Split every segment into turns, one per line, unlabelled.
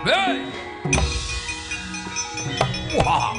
Hey. Wah.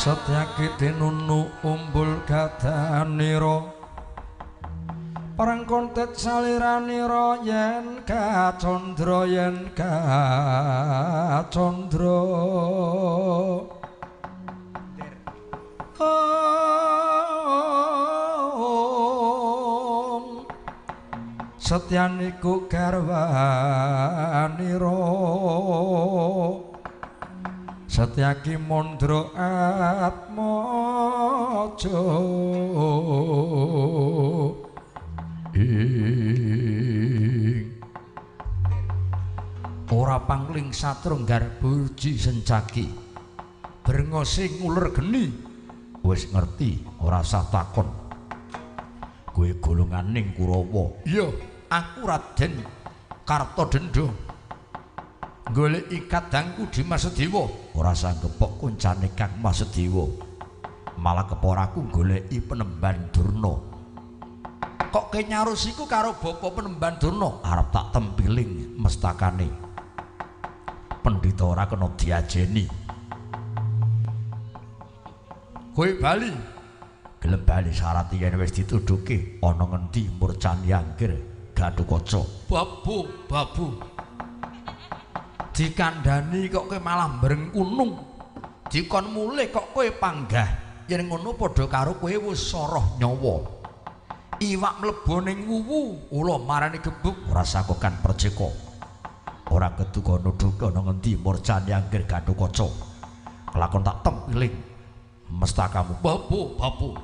Setyaki tinunu umbul gadanira parang kontet saliranira yen kacandra yen kacandra om setyaniku garwanira Setyaki Mandra Atmaja ing ora pangling satrung garbuji sencaki brengose nguler geni wis ngerti ora usah takon kowe golonganing Kurawa. Iya, aku Raden Kartadenda goleki kadangku Dimas Sedewa. Ora usah gepok koncane Kang Mas Sedewa, malah keporaku goleki Penemban Durna. Kok kenyarusiku karo bapa Penemban Durna arep tak tempiling mestakane. Pendhita ora kena diajeni. Kowe bali gelem bali syarat yen wis dituduhke ana ngendi murcane angger Gatotkaca. Babu babu dikandhani kok kowe malah mbrengkunung, dikon mulih kok kowe panggah. Yen ngono padha karo kowe wis soroh nyawa. Iwak mlebu ning wuwu, ula marani gebuk, ora sakokan perceka. Ora keduga nuduhke ana ngendi murcane angger Gatotkaca. Kelakon tak tempiling mestakamu. Babu babu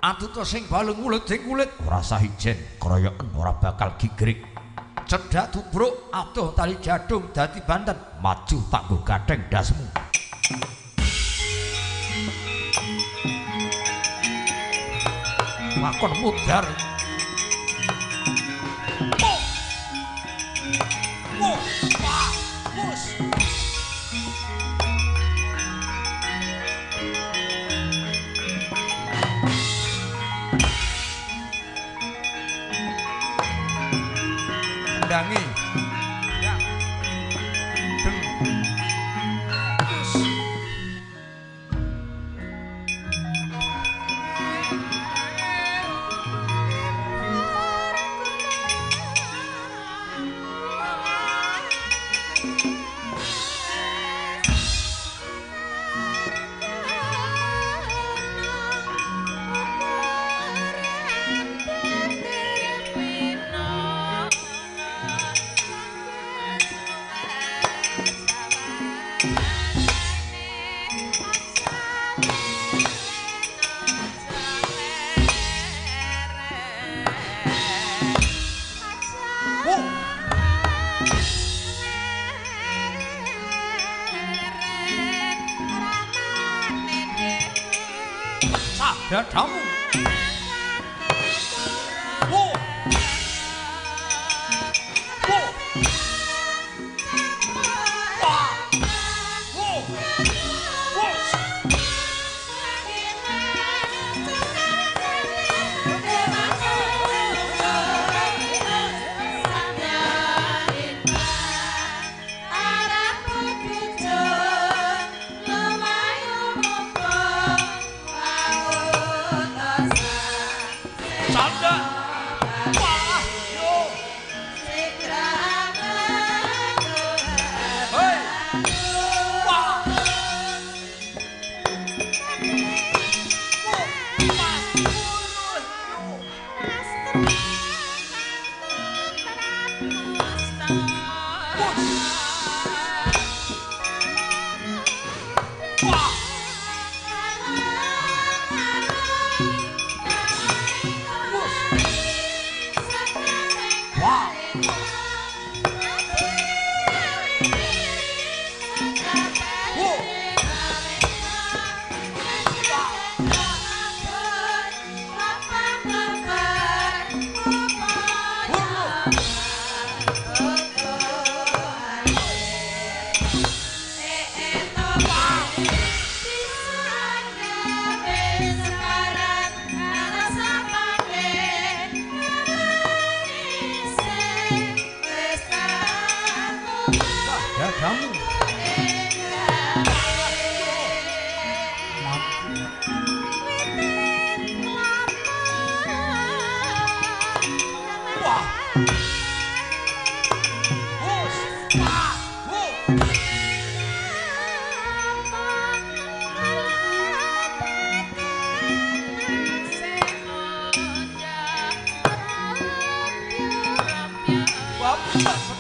atuta sing balung wulet sing kulit ora sah ijen kroyoken ora bakal gigrik. Cedhak tubruk adoh tali jadung dadi banten maju tak nggo gatheng dasmu. Lakon mudhar. Oh. Oh. Wah. Bus. Dangi. Ya. Deng. Bus. Dadamu. Wo. Wo. Wah. Wo. Wo. Wah.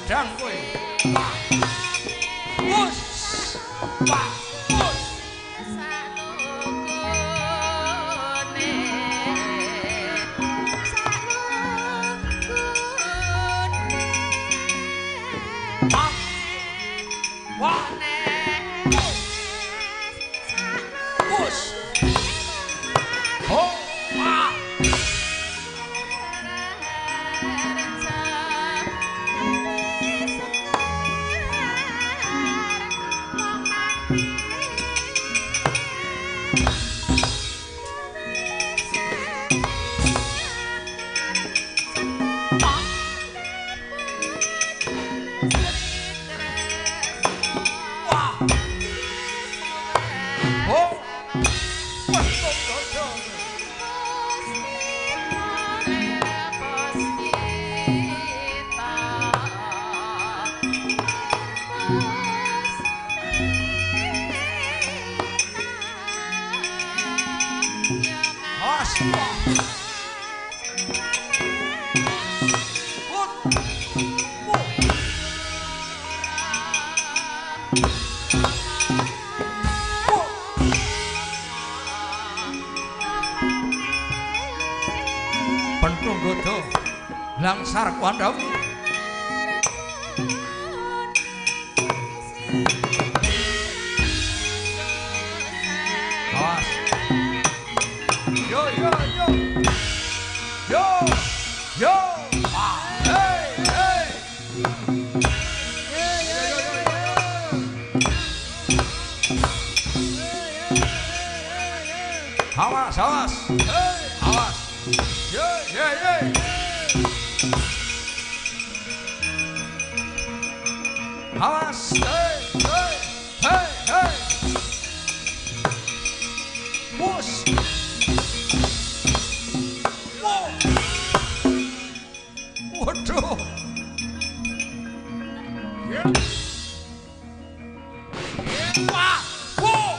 Pedang kowe. Wus. Wah. Wus. Wah. Wus. Oh. Wah. Pentung godho langsar kuandhamu. Awas. Yo yo yo. Yo. Yo. Hey hey. Yo yo yo yo. Awas awas. Hey, awas. Yo yo yo. Awas. Hey hey hey hey. Bos. Wow. Waduh. Yeah. Wah. Wow.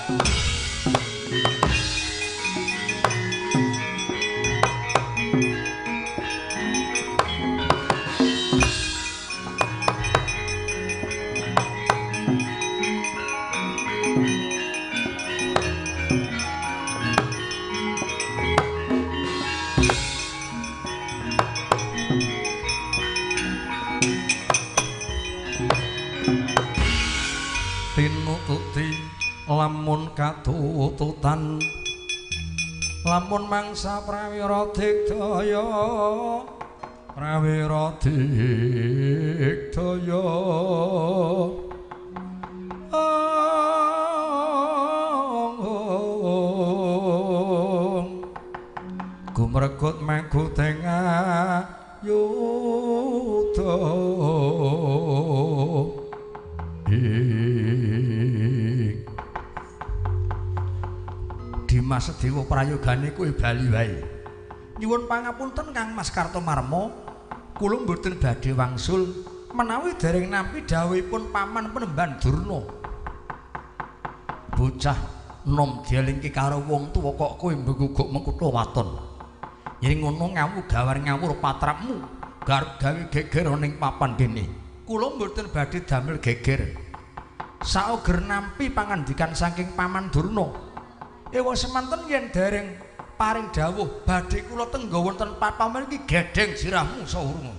Tinututi lamun katututan lamun mangsa prawira digdaya prawira digdaya gumregut maguting ayuda. Dimas Dewa prayogane kuwi bali wae. Nyuwun pangapunten Kang Mas Kartomarma, kula mboten badhe wangsul menawi dereng nampi dawuhipun paman Penemban Durna. Bocah nom dielingke karo wong tuwa kok kowe mbeguguk mengkutha waton. Yen ngono ngawu gawar ngawur patrapmu, garep gawe geger ning papan kene. Kula mboten badhe damel geger. Saoger nampi pangandikan saking paman Durna. Ewa semanten yen dereng paring dawuh badhe kula tengga wonten papan iki gedheng sirahmu sahurunga.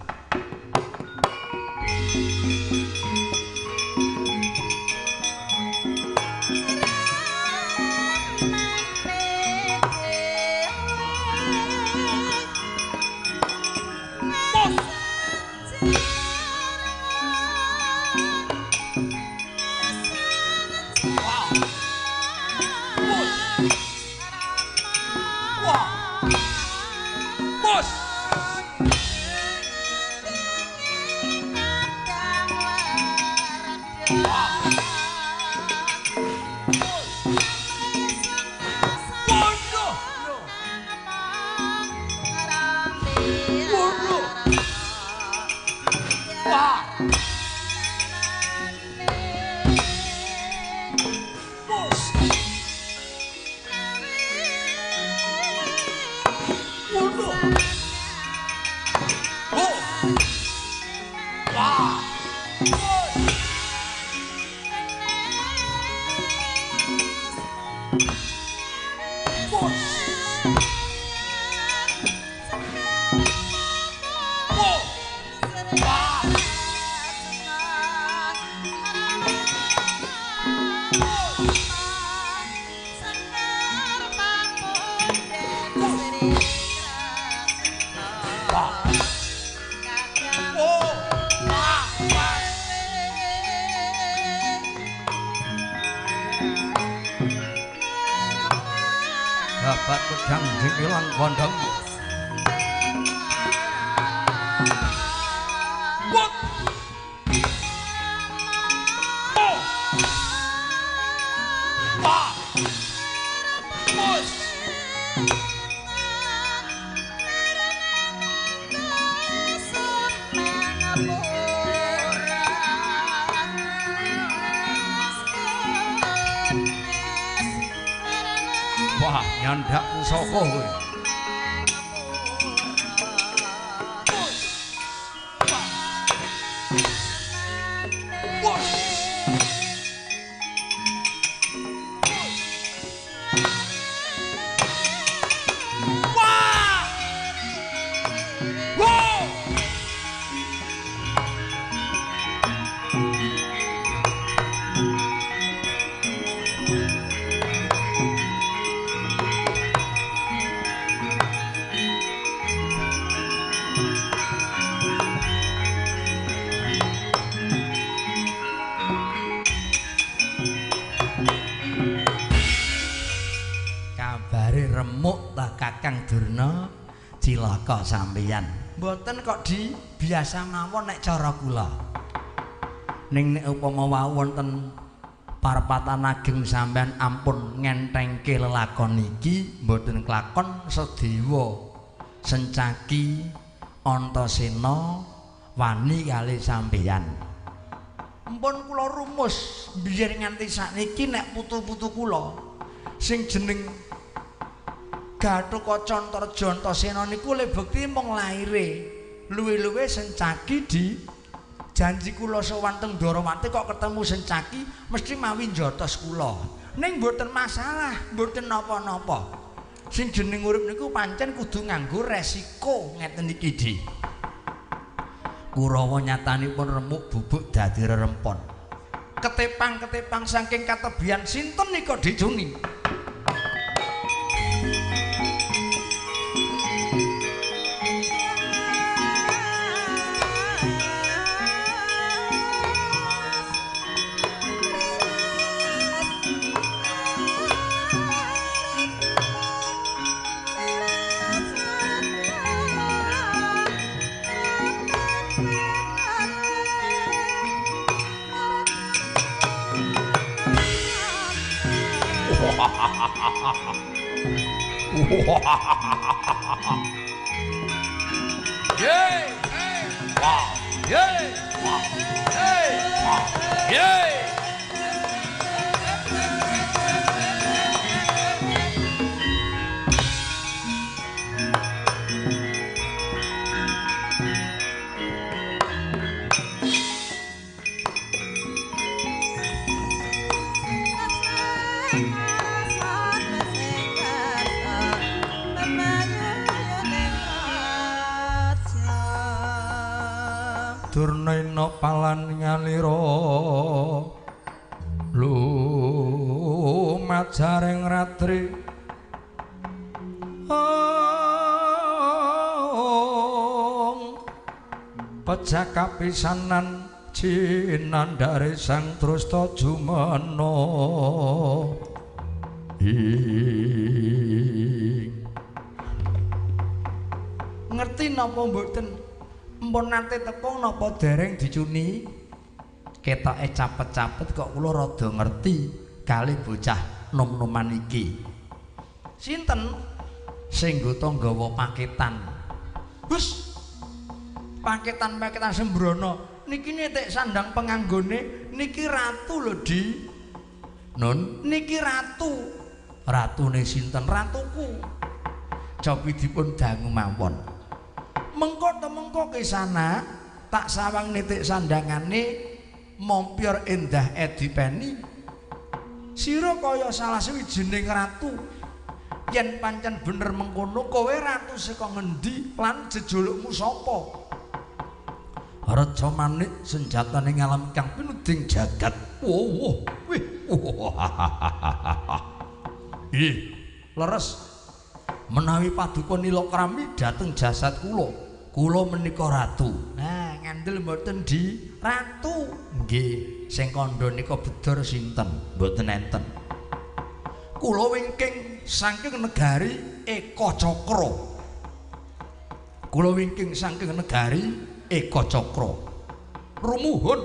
Babat pedang jengkelan kondang. Wah, nyandak pusaka kowe. Remuk ta Kakang Durna, cilaka sampeyan. Mboten kok di biasa mawon nek cara kula. Ning nek upama wau wonten parpatan ageng sampeyan ampun ngentengke lelakon iki, mboten klakon sedewa Sencaki Antasena wani kali sampeyan. Ampun kula rumus biyen nganti sakniki nek putu-putu kula sing jeneng Gatotkaca Antarja Antasena niku le bekti mung laire. Luwe-luwe Sencaki di janji kula sowan teng Dwarawati kok ketemu Sencaki mesti mawi njotos kula. Ning mboten masalah, mboten napa-napa. Sing jeneng urip niku pancen kudu nganggo resiko ngeten iki di. Kurawa nyatanipun remuk bubuk dadi rerempon. Ketepang-ketepang saking katebian sinten nika dicuni. Yeay! Wah! Yeay! Wah! Yeay! Wah! Yeay! Durna ina palan ngalira lumajaring ratri pejah kapisanan cinandhare Sang Trusta jumena ing. Ngerti napa mboten? Empun nate tepung napa dereng dicuni? Ketoke capet-capet kok kula rada ngerti kali bocah nom-noman iki. Sinten sing nggo nggawa paketan? Hus. Paketan-paketan sembrono. Niki netek sandang penganggone niki ratu lho, Di. Nun, niki ratu. Ratune sinten? Ratuku. Cobi dipun dangu mawon. Mengko temengko kesana tak sawang nitik sandangane mompyor endah edipeni. Sira kaya salah sawijining ratu. Yen pancen bener mengkono kowe ratu saka ngendi lan jejulukmu sapa? Reca manik senjatane ngalam kang pinuding jagat. Wah, wih. Ih, leres. Menawi paduka nilakrami dhateng jasad kula, kula menika ratu. Nah, ngandel mboten Di? Ratu. Nggih, sing kandha nika bedor sinten? Mboten enten. Kula wingking saking negari Eka Cakra. Kula wingking saking negari Eka Cakra. Rumuhun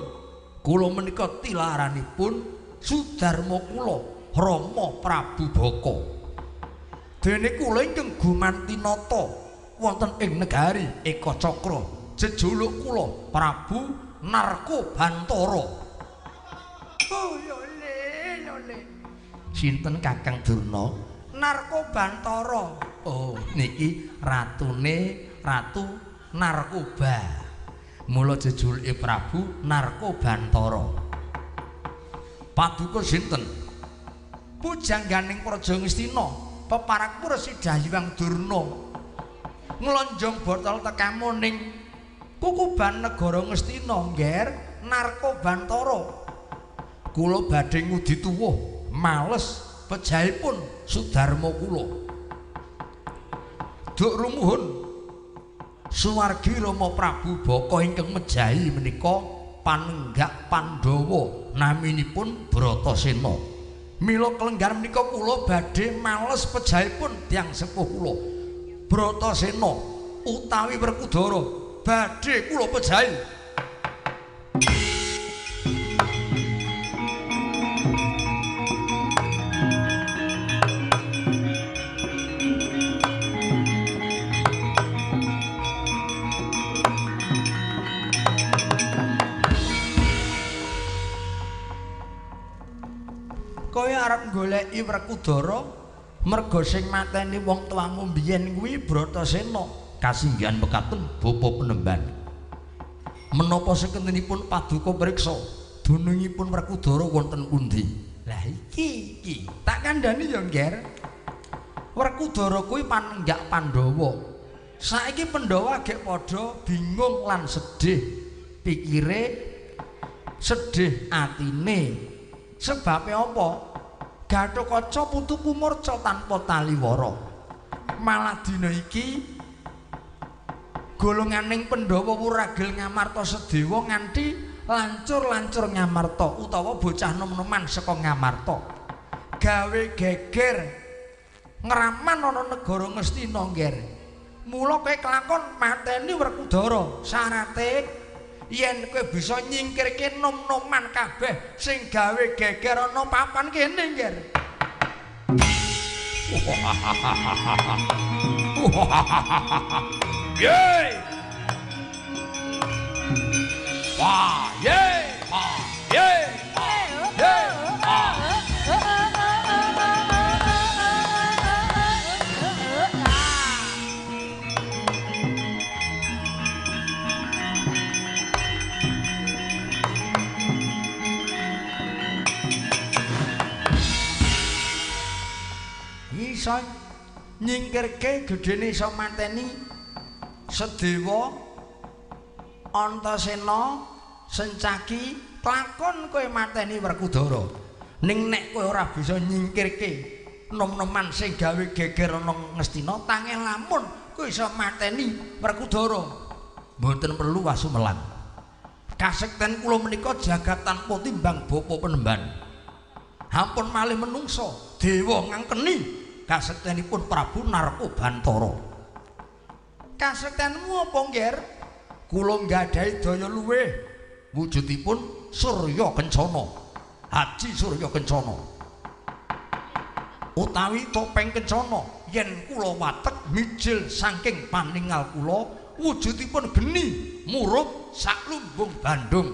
kula menika tilaranipun Sudarma kula Rama Prabu Baka. Dene kula ingkang gumanti nata wonten ing negari Eka Cakra, jejuluk kula Prabu Narkobantara. Oh yo le yo le. Sinten Kakang Durna? Narkobantara. Oh, niki ratune Ratu Narkoba. Mula jejuluke Prabu Narkobantara. Paduka sinten? Pujangganing Praja Ngastina, peparakmu Resi Dahyang Durna. Nglonjong botol tekamu ning kukuban negara Ngastina, Ngger Narkobantara. Kula badhe ngudi tuwuh, males pejahipun Sudarma kula. Duk rumuhun suwargi Rama Prabu Baka ingkang mejahi menika panenggak Pandhawa naminipun Bratasena. Mila kelenggan menika kula badhe males pejahipun tiyang sepuh kula Bratasena utawi Werkudara badhe kula pejahi. Kowe arep goleki Werkudara merga sing mateni wong tuamu mbiyen kuwi Bratasena. Kasinggihan mekaten bapa penemban. Menapa sekentenipun paduka priksa dunungipun Werkudara wonten pundi? Lah iki iki tak kandhani ya, Ngger. Werkudara kuwi panenggak Pandhawa. Saiki Pandhawa gek padha bingung lan sedih pikire, sedih atine. Sebabe apa? Gathotkaca putuku murca tanpa taliwara. Malah dina iki golonganing Pandhawa wuragil Ngamarta Sedewa nganti lancur-lancur Ngamarta utawa bocah nom-noman saka Ngamarta. Gawe geger ngraman ana negara Ngastina, Ngger. Mula kowe kelakon mateni Werkudara. Syarate yen kowe bisa nyingkirke nom-noman kabeh sing gawe geger ana papan kene, Ngger. Ye! Wah, ye! Wah, ye! Ye! Wah. Iso nyingkirke gedene iso mateni Sedewa Antasena Sencaki lakon kowe mateni Werkudara. Ning nek kowe ora bisa nyingkirke nom-noman sing gawe geger ana Ngastina, tangeh lamun kowe iso mateni Werkudara. Mboten perlu wasumelang. Kasekten kula menika jagat tanpa timbang bapa penemban. Ampun malih menungso, dewa ngangkeni kasektenipun Prabu Narkobantara. Kasektenmu apa, Ngger? Kula nggadahi daya luwih wujudipun Surya Kencana. Haji Surya Kencana. Utawi topeng kencana yen kula watek mijil saking paningal kula wujudipun geni murup saklumbung Bandung.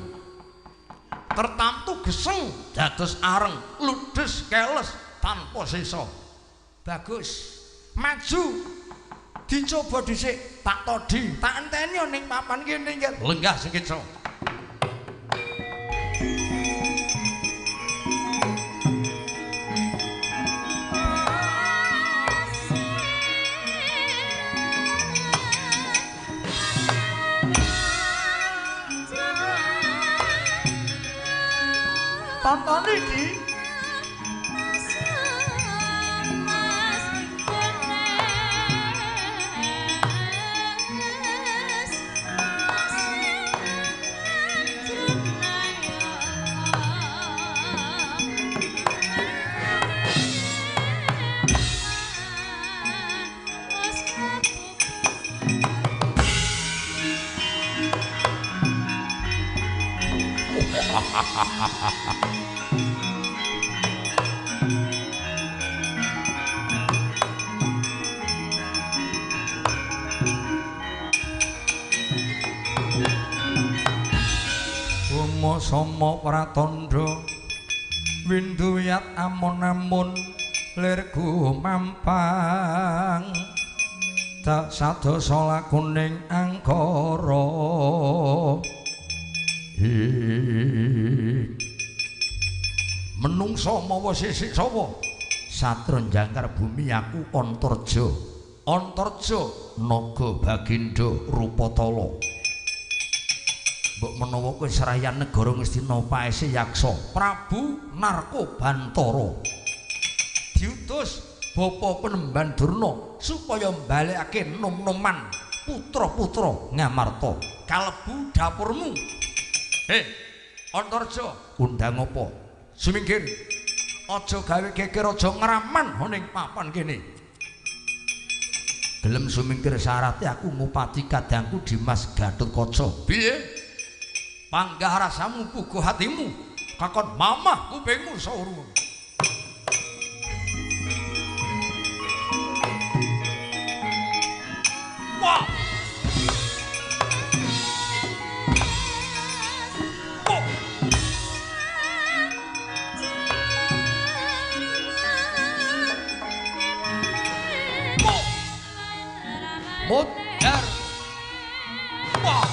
Tertamtu geseng dados areng ludes keles tanpa sisa. Bagus. Maju. Dicoba dhisik, tak todi, tak enteni ning papan kene, Ngger. Lenggah sing keca. Tontone iki. Bama sama pratandha winduyat amon-amon lir gumampang tak sadosa lakuning angkara. Menungso mawa sisik sawa satron jangkar bumi aku Antarja. Antarja naga bagindo Rupatala. Mbok menawa kowe serayan negara Ngastina paese yaksa Prabu Narkobantara diutus Bapa Penemban Durna supaya mbalekake nom-noman putra-putra Ngamarta kalebu dapurmu. Antarja undang apa? Sumingkir. Aja gawe geger, aja ngraman ning papan kene. Gelem sumingkir syarate aku ngupati kadangku Dimas Gatotkaca. Piye? Panggah rasamu puguh hatimu, kakon mamah kupingmu sauru. Wah. Mudar. Wah.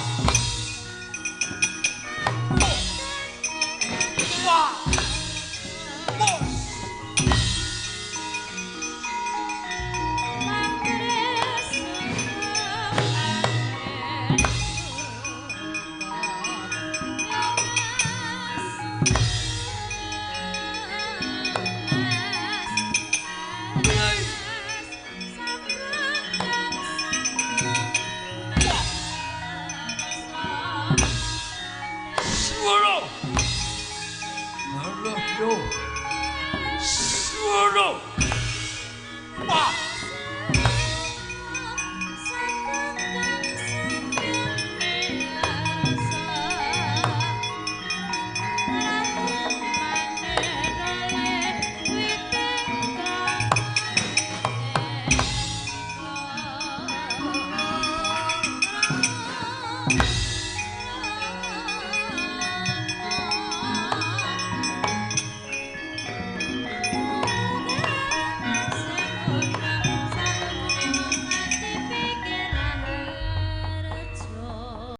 Wah. Wah.